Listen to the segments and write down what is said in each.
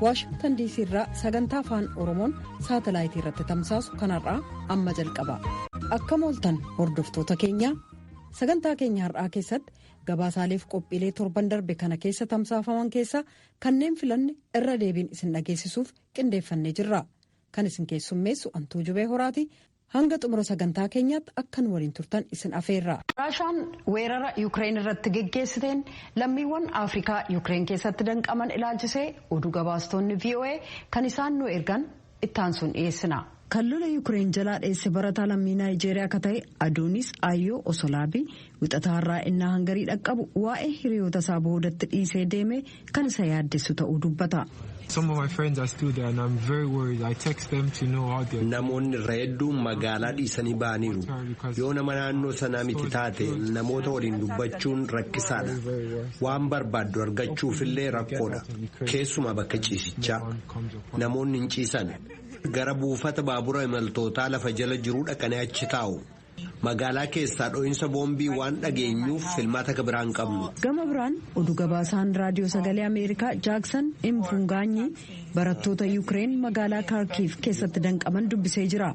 Waashingtan DC irraa sagantaa Afaan Oromoon saatalaayitii irratti tamsaasu kanarraa amma jalqaba. Akkam ooltan, hordoftoota keenya. Sagantaa keenya har'aa keessatti gabaasaaleef qophiilee torban darbe kana keessa tamsaafaman keessaa kanneen filanne irra deebiin isin dhageessisuuf qindeeffannee jirra. Kan isin keessummeessu Antuu Jubee Horaati. Hanga xumura sagantaa keenyaatti akkan waliin turtan isin afeerra. Raashaan weerara Yuukireen irratti geggeessiteen lammiiwwan Afrikaa Yuukireen keessatti danqaman ilaalchisee oduu gabaastonni VOA kan isaan nu ergan ittaansuun dhiyeessina. Kan lola Yuukireen jalaa dheesse barataa lammii Naayijeeriyaa akka ta'e Adoonis Ayyoo Osolaabii wixataa irraa innaa Hangarii dhaqqabu waa'ee hiriyoota isaa boodatti dhiisee deeme kan isa yaaddessu ta'uu dubbata. Namoonni irra hedduun magaalaa dhiisanii ba'aniiru. Yoo nama naannoo sanaa miti taate, namoota waliin dubbachuun rakkisaadha. Waan barbaaddu argachuufillee rakkoodha. Keessumaa bakka ciisichaa. Namoonni hin ciisan. Gara buufata baabura imaltootaa lafa jala jiruu dhaqanii achi taa'u. Magaalaa keessaa dho'iinsa boombii waan dhageenyuuf filmaata akka biraan qabnu. Gama biraan oduu gabaasaan Raadiyoo Sagalee Ameerikaa Jaaksan Imfungaanyi barattoota Yuukireen magaalaa Kaarkiif keessatti danqaman dubbisee jira.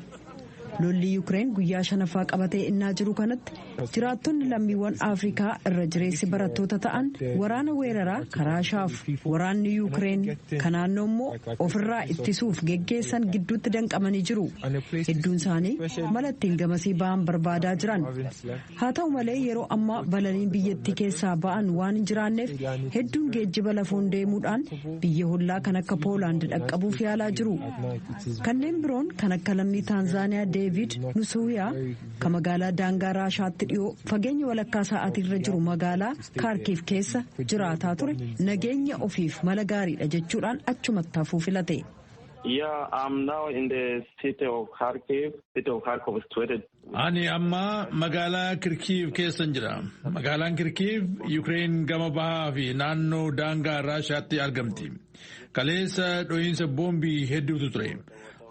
Lolli Yuukireen guyyaa shanaffaa qabatee innaa jiru kanatti jiraattonni lammiiwwan Afrikaa irra jireessi barattoota ta'an waraana weeraraa Raashaaf waraanni Yuukireen kan naannoo immoo ofirraa ittisuuf geggeessan gidduutti danqamanii jiru. Hedduun isaanii mala ittiin gamasii ba'an barbaadaa jiran. Haa ta'u malee, yeroo ammaa balaliin biyyattii keessaa ba'an waan hin jiraanneef hedduun geejjiba lafoon deemuudhaan biyya hollaa kan akka Poolaand dhaqqabuuf yaalaa jiru. Kanneen biroon kan akka lammii Taanzaaniyaa Deevid Nusuuyaa kan magaalaa daangaa Raashaatti dhiyoo fageenya walakkaa sa'aatii irra jiru magaalaa Kaarkiif keessa jiraataa ture nageenya ofiif mala gaariidha jechuudhaan achumatti hafuu filate. Yeah, I'm now in the city of Kharkiv. City of Kharkiv is situated. Ani amma magaalaa Kirkiiv keessan jira. Magaalaan Kirkiiv Yuukireen gama bahaa fi naannoo daangaa Raashaatti argamti. Kaleessa dho'iinsa boombii hedduutu ture.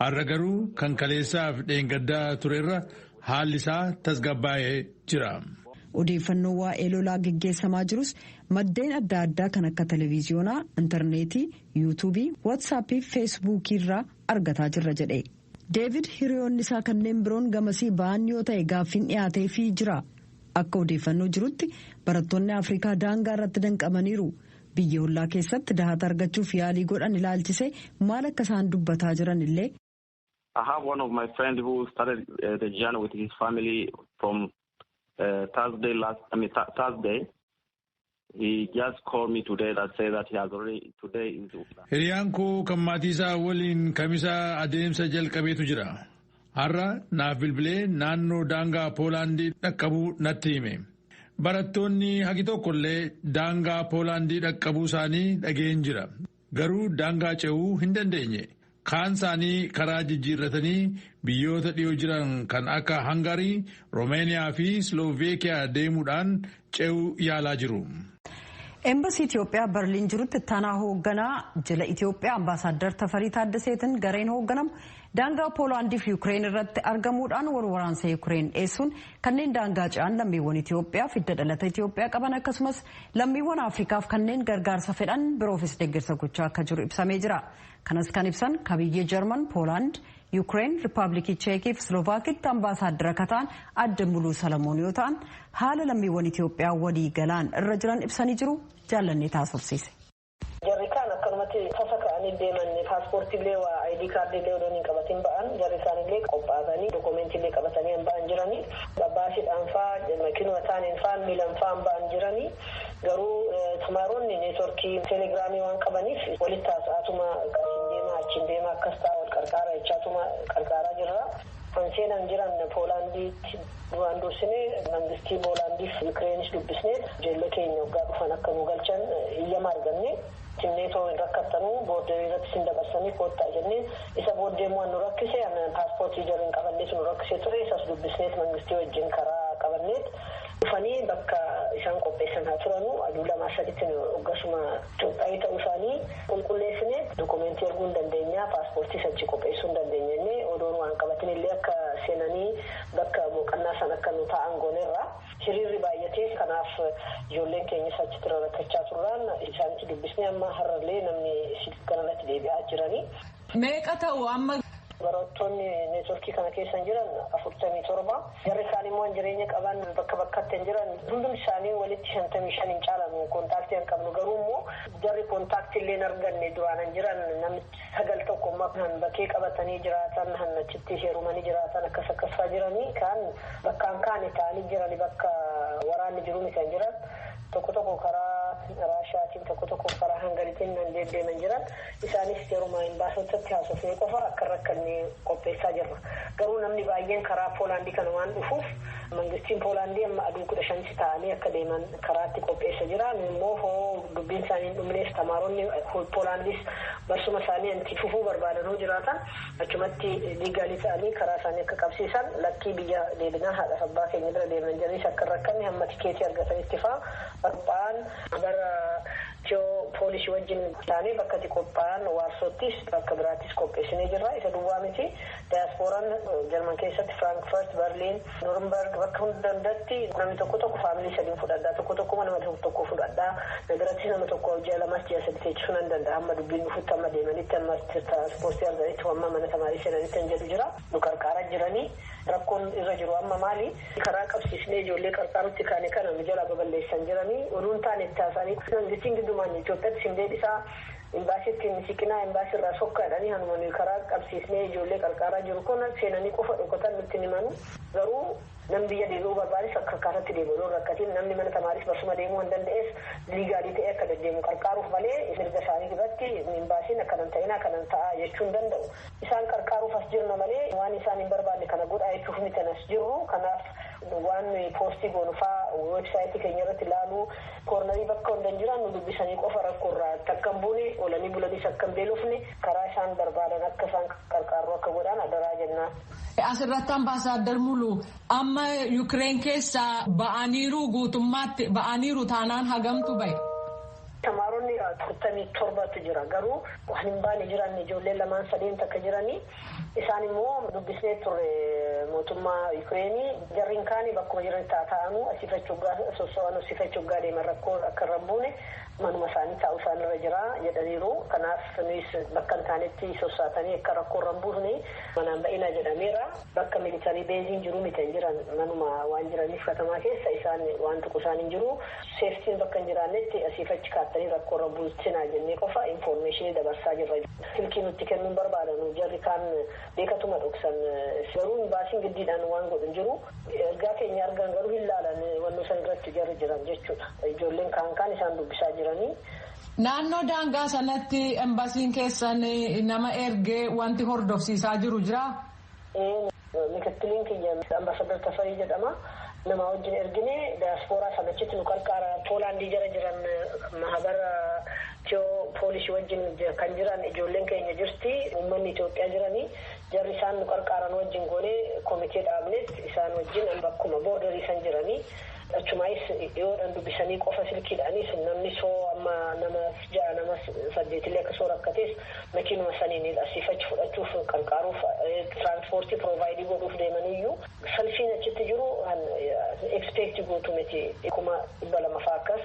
Har'a garuu kan kaleessaaf dheengaddaa turerra haalli isaa tasgabbaa'ee jira. Odeeffannoo waa'ee lolaa geggeessamaa jirus maddeen adda addaa kan akka televiziyoonaa, intarneetii, yuutuubii, watsaappii fi feesbuukii irraa argataa jirra jedhe. Deevid hiriyoonni isaa kanneen biroon gamasii ba'an yoo ta'e gaaffiin dhiyaateefii jira. Akka odeeffannoo jirutti barattoonni Afrikaa daangaa irratti danqamaniiru. Biyya hollaa keessatti dahata argachuuf yaalii godhan ilaalchise maal akka isaan dubbataa jiran illee. I have one of my friends who started the journey with his family from Thursday last, I mean, Thursday. He just called me today that say that he has already, today is. Hiriyaan koo kan maatii isaa waliin Kamisa adeemsa jalqabeetu jira. Har'a naaf bilbilee naannoo daangaa Poolaandii dhaqqabuu natti hime. Barattoonni hagi tokko illee daangaa Poolaandii dhaqqabuu isaanii dhageen jira. Garuu daangaa ce'uu hin dandeenye. Kaan isaanii karaa jijjiirratanii biyyoota dhiyoo jiran kan akka Hangarii, Roomeeniyaa fi Slooveekiyaa deemuudhaan ce'uu yaalaa jiru. Eembasii Itoophiyaa Berliin jirutti ittaanaa hoogganaa jila Itoophiyaa Ambaasaaddar Tafarii Taaddaseetiin gareen hoogganamu daangaa Poolaandii fi Yuukireen irratti argamuudhaan wal waraansa Yuukireen dheessuun kanneen daangaa ce'an lammiiwwan Itoophiyaa fidda dhalata Itoophiyaa qaban, akkasumas lammiiwwan Afrikaaf kanneen gargaarsa fedhan biroofis deeggarsa gochaa akka jiru ibsamee jira. Kanas kan ibsan kabiyyee Jarman, Poolaand, Yuukireen, Riippaabilikii Cheekii fi Slovaakitti ambaasaaddara akka ta'an Adde Muluu Salamoon yoo ta'an, haala lammiiwwan Itoophiyaa walii galaan irra jiran ibsanii jiru. Jaallannee taasifsiise. Jarri kaan akkanumatti tasa ka'anii deeman. Paaspoortiillee waa ID kaardiillee odoon hin qabatin ba'an. Jarri isaanillee qophaa'anii dokumeentiillee qabatanii hin ba'an jiranii. Baasiidhaan faa, makiinuma taaniin faa, miilan faa hin ba'an jiranii. Garuu tamaaroonni neetworkii teelegiraamii waan qabaniif walitti haasa'atuma asiin deema, achiin deema, akkas ta'a, wal qarqaara jechaatuma qarqaaraa jirra. Kan seenan jiran Poolaandiitti duraan dursinee mangistii Poolaandiif Yukireenis dubbisnee ijoollee keenya waggaa dhufan akka nu galchan iyyama arganne. Timneetoo hin rakkattanuu, booddee irratti sin dabarsanii koottaa jennee. Isa booddee immoo nu rakkise paaspoortii jarri hin qabannees nu rakkise ture. Isas dubbisneet mangistii wajjin karaa qabanneet dhufanii bakka isaan qopheessan haa turanu. Aduu lamaa saditti hoggasuma Itoophiyaa ta'uu isaanii qulqulleessine dokumentii erguu hin dandeenya, paaspoortii achi qopheessuu hin dandeenya jennee, odoon waan qabatin illee akka seenanii bakka boqonnaa san akka nu taa'an goonerra. Hiriirri baay'atee kanaaf Kanaaf ijoolleen keenyas achitti rakkachaa turraan isaanitti dubbisnee amma har'allee namni garanatti deebi'aa jiranii. Meeqa ta'u amma? Barattoonni neetworkii kana keessa jiran 47. Jarri isaan immoo jireenya qaban bakka bakkatti hin jiran hundum isaanii walitti 55 hin caalanu kontaaktii hin qabnu garuu immoo jarri kontaaktii illee hin arganne duraan hin jiran namichi 9 tokko immoo kan bakkee qabatanii jiraatan kan achitti heerumanii jiraatan akkas akkasaa jiranii kan bakkaan kaane ta'anii jirani bakka waraanni jiru kan jiran tokko tokko karaa Raashiyaatiin tokko tokko karaa Hangariitiin kan deddeeman jiran isaanis yeruma imbaasotatti haasofnee qofa akka rakkanne qopheessaa jirra. Garuu namni baay'een karaa Poolaandii kana waan dhufuuf mangistiin Poolaandii amma aduu 15 ta'anii akka deeman karaatti qopheessa jira. Immoo hoo dubbiin isaanii hin dhumneef tamaaronni Poolaandiis barsuma isaanii itti fufuu barbaadan hoo jiraatan achumatti liigaalii ta'anii karaa isaanii akka qabsiisan lakkii biyya deebinaa haadha abbaa keenya bira deeman jiranis akka rakkanne hamma tikeetii argatanitti fa'aa qophaa'an bara tiyoo poolisii wajjin taanee bakka itti qophaa'an Waarsoottis bakka biraattis qopheessinee jirra. Isa duwwaa miti daayaaspooraan Jarman keessatti Firaankfurt, Berliin, Nuremberg bakka hundatti namni tokko tokko faamilii sadiin fudhadhaa tokko tokko nama tokko fudhadhaa nagarattis nama tokko ji'a 2 ji'a 3 teechisuu nan danda'a hamma dubbiin dhufutti hamma deemanitti hamma tiraanspoortii arganitti hamma mana tamaarii seenanitti kan jedhu jira. Nu qarqaaraa jiranii rakkoon irra jiru amma maali karaa qabsiisnee ijoollee qarqaarutti kaane kana nu jalaa baballeessan jiranii oduun taane itti haasa'anii mangistiin giddumaan Itoophiyaatti sin deebisaa imbaasiitti hin siqinaa imbaasii irraa sokkaadhanii hanuma nuyi karaa qabsiisnee ijoollee qarqaaraa jiru kun seenanii qofa dhokatan nutti himanu garuu namni biyya deebi'uu barbaades akka akkaataatti deemu yoo rakkatiin namni mana tamaaris barsuma deemuu hin danda'ees liigaalii ta'ee akka deddeemu qarqaaruuf malee mirga isaanii irratti imbaasiin akkanan ta'ina akkanan ta'a jechuu hin danda'u. Isaan qarqaaruuf as jirna malee waan isaan hin barbaanne kana godhaa jechuuf miti as jirru kanaaf waan nuyi poostii goonu faa weebsaayitii keenya irratti ilaaluu koornarii bakka hundan jiran nu dubbisanii qofa rakkoo irraa takka hin buune oolanii bulanis akka hin beelofne karaa isaan barbaadan akka isaan qarqaarru akka godhan adaraa jennaan. Asirratti ambaasaaddar Mulu amma Yukireen keessaa ba'aniiru guutummaatti ba'aniiru taanaan hagamtu ba'e. Tamaaronni 47tu jira garuu waan hin baane jiran ijoollee 2 3 takka jiranii isaan immoo dubbisnee turre mootummaa Yukireenii jarriin kaanii bakkuma jiran taa'anii asifachuu sosso'an asifachuu deeman rakkoo akka irra hin buune manuma isaanii taa'uu isaan irra jira jedhaniiru. Kanaaf nuyis bakka hin taanetti sossaatanii akka rakkoo irra hin buufne manaan ba'inaa jedhameera. Bakka militarii beeziin jiru miti hin jiran manuma waan jiraniif katamaa keessa isaan waan tuqu isaan hin jiru. Seeftiin bakka hin jiraannetti asiifachi kaattanii rakkoo irra bulchinaa jennee qofa infoormeeshinii dabarsaa jirra. Silkii nutti kennuun barbaadanu jarri kaan beekatuma dhoksan garuu baasiin giddiidhaan waan godhu hin jiru. Ergaa keenya argan garuu hin laalan wannoo san irratti jarri jiran jechuudha. Ijoolleen kaan kaan isaan dubbisaa jiranii. Naannoo daangaa sanatti embasiin keessan nama ergee wanti hordofsiisaa jiru jiraa? Mikittiliin kiyya ambaasadar Tafarii jedhama. Nama wajjin ergine daayaspooraa sanachitti nu qarqaara Poolaandii jara jiran mahabara tiyoo poolisii wajjin kan jiran ijoolleen keenya jirti uummanni Itoophiyaa jiranii jarri isaan nu qarqaaran wajjin goonee komitee dhaabnetti isaan wajjin bakkuma boordarii san jiranii achumaayis dhiyoodhaan dubbisanii qofa silkiidhaanis namni soo amma nama 6 nama 8 illee akka soo rakkatees makiinuma saniin asiifachi fudhachuuf qarqaaruuf tiraanspoortii piroovaayidii godhuuf deemaniyyuu salfiin achitti jiru ekspeekti gootu miti 200,000 fa'aa akkas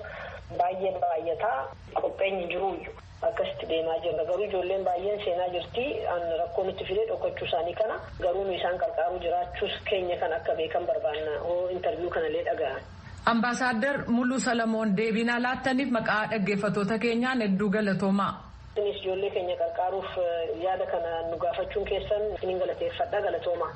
baay'ee baay'ataa qopheenyi jiruuyyu akkasitti deemaa jirra garuu ijoolleen baay'een seenaa jirti an rakkoo nutti fidee dhokachuu isaanii kana garuu nu isaan qarqaaruu jiraachuus keenya kan akka beekan barbaanna hoo intarviiyuu kanallee dhaga'an. Ambaasaadder Muluu Salamoon deebiinaa laattaniif maqaa dhaggeeffattoota keenyaan hedduu galatoomaa. Isinis ijoollee keenya qarqaaruuf yaada kana nu gaafachuun keessan isinin galateeffadha galatooma.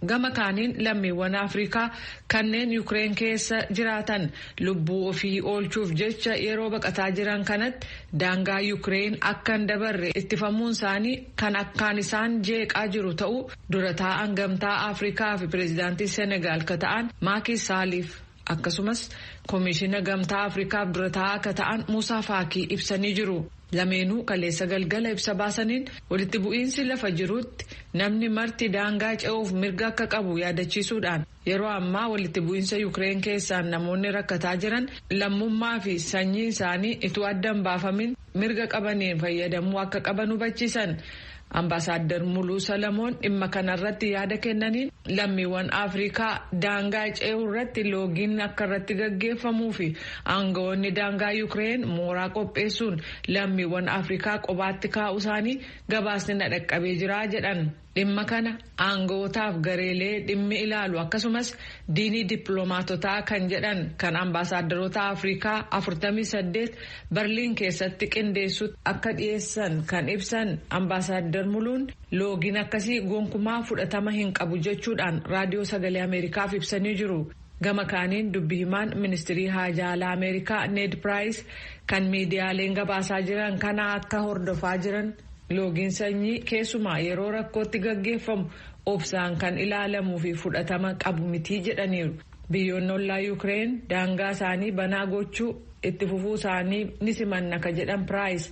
Gama kaaniin lammiiwwan Afrikaa kanneen Yukireen keessa jiraatan lubbuu ofii oolchuuf jecha yeroo baqataa jiran kanatti daangaa Yukireen akka hin dabarre ittifamuun isaanii kan akkaan isaan jeeqaa jiru ta'uu dura taa'an gamtaa Afrikaa fi pireezidaantii Senegaal ka ta'an Maakii Saaliif akkasumas koomishina gamtaa Afrikaaf dura taa'aa ka ta'an Muusaa Faakii ibsanii jiru. Lameenuu kaleessa galgala ibsa baasaniin walitti bu'iinsi lafa jirutti namni marti daangaa ce'uuf mirga akka qabu yaadachiisuudhaan yeroo ammaa walitti bu'iinsa Yukireen keessaan namoonni rakkataa jiran lammummaa fi sanyii isaanii ituu adda hin baafamin mirga qabaniin fayyadamuu akka qaban hubachiisan. Ambaasaadder Muluu Salamoon dhimma kanarratti yaada kennaniin lammiiwwan Afrikaa daangaa ce'uu irratti loogiin akka irratti gaggeeffamuu fi aangawoonni daangaa Yukireen mooraa qopheessuun lammiiwwan Afrikaa qobaatti kaa'uu isaanii gabaasni na dhaqqabee jira jedhan. Dhimma kana aangawootaaf gareelee dhimmi ilaalu akkasumas diinii dippiloomaatotaa kan jedhan kan ambaasaaddaroota Afrikaa 48 Berliin keessatti qindeessutti akka dhiyeessan kan ibsan ambaasaadder Muluun loogiin akkasii gonkumaa fudhatama hin qabu jechuudhaan raadiyoo sagalee Ameerikaaf ibsanii jiru. Gama kaaniin dubbi himaan ministirii haajaa alaa Ameerikaa Ned Piraayis kan miidiyaaleen gabaasaa jiran kana akka hordofaa jiran. Loogiin sanyii keessumaa yeroo rakkootti gaggeeffamu obsaan kan ilaalamuu fi fudhatama qabu mitii jedhaniiru. Biyyoonni ollaa Yukireen daangaa isaanii banaa gochuu itti fufuu isaanii ni simanna ka jedhan Piraayis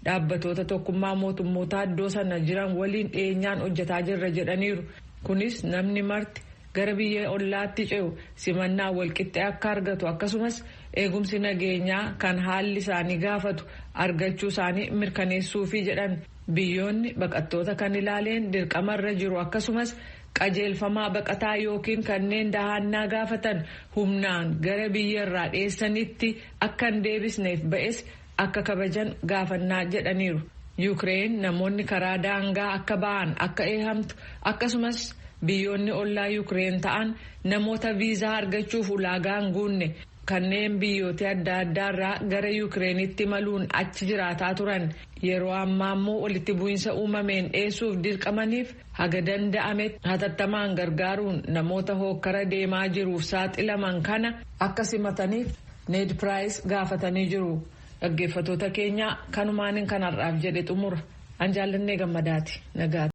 dhaabbatoota tokkummaa mootummoota iddoo sana jiran waliin dhiyeenyaan hojjetaa jirra jedhaniiru. Kunis namni marti gara biyya ollaatti ce'u simannaa walqixxee akka argatu akkasumas eegumsi nageenyaa kan haalli isaanii gaafatu argachuu isaanii mirkaneessuufi jedhan. Biyyoonni baqattoota kan ilaaleen dirqamarra jiru akkasumas qajeelfamaa baqataa yookiin kanneen dahannaa gaafatan humnaan gara biyya irraa dheessanitti akka hin deebisneef ba'es akka kabajan gaafannaa jedhaniiru. Yukireen namoonni karaa daangaa akka ba'an akka eehamtu akkasumas biyyoonni ollaa Yukireen ta'an namoota viizaa argachuuf ulaagaa hin guunne. Kanneen biyyoota adda addaarraa gara Yukireenitti maluun achi jiraataa turan yeroo ammaa immoo walitti bu'iinsa uumameen dheessuuf dirqamaniif haga danda'ametti hatattamaan gargaaruun namoota hookkara deemaa jiruuf saaxilaman kana akka simataniif Need Piraayis gaafatanii jiru. Dhaggeeffattoota keenya kanumaan kan har'aaf jedhe xumura. An jaallannee gammadaati. Nagaatti.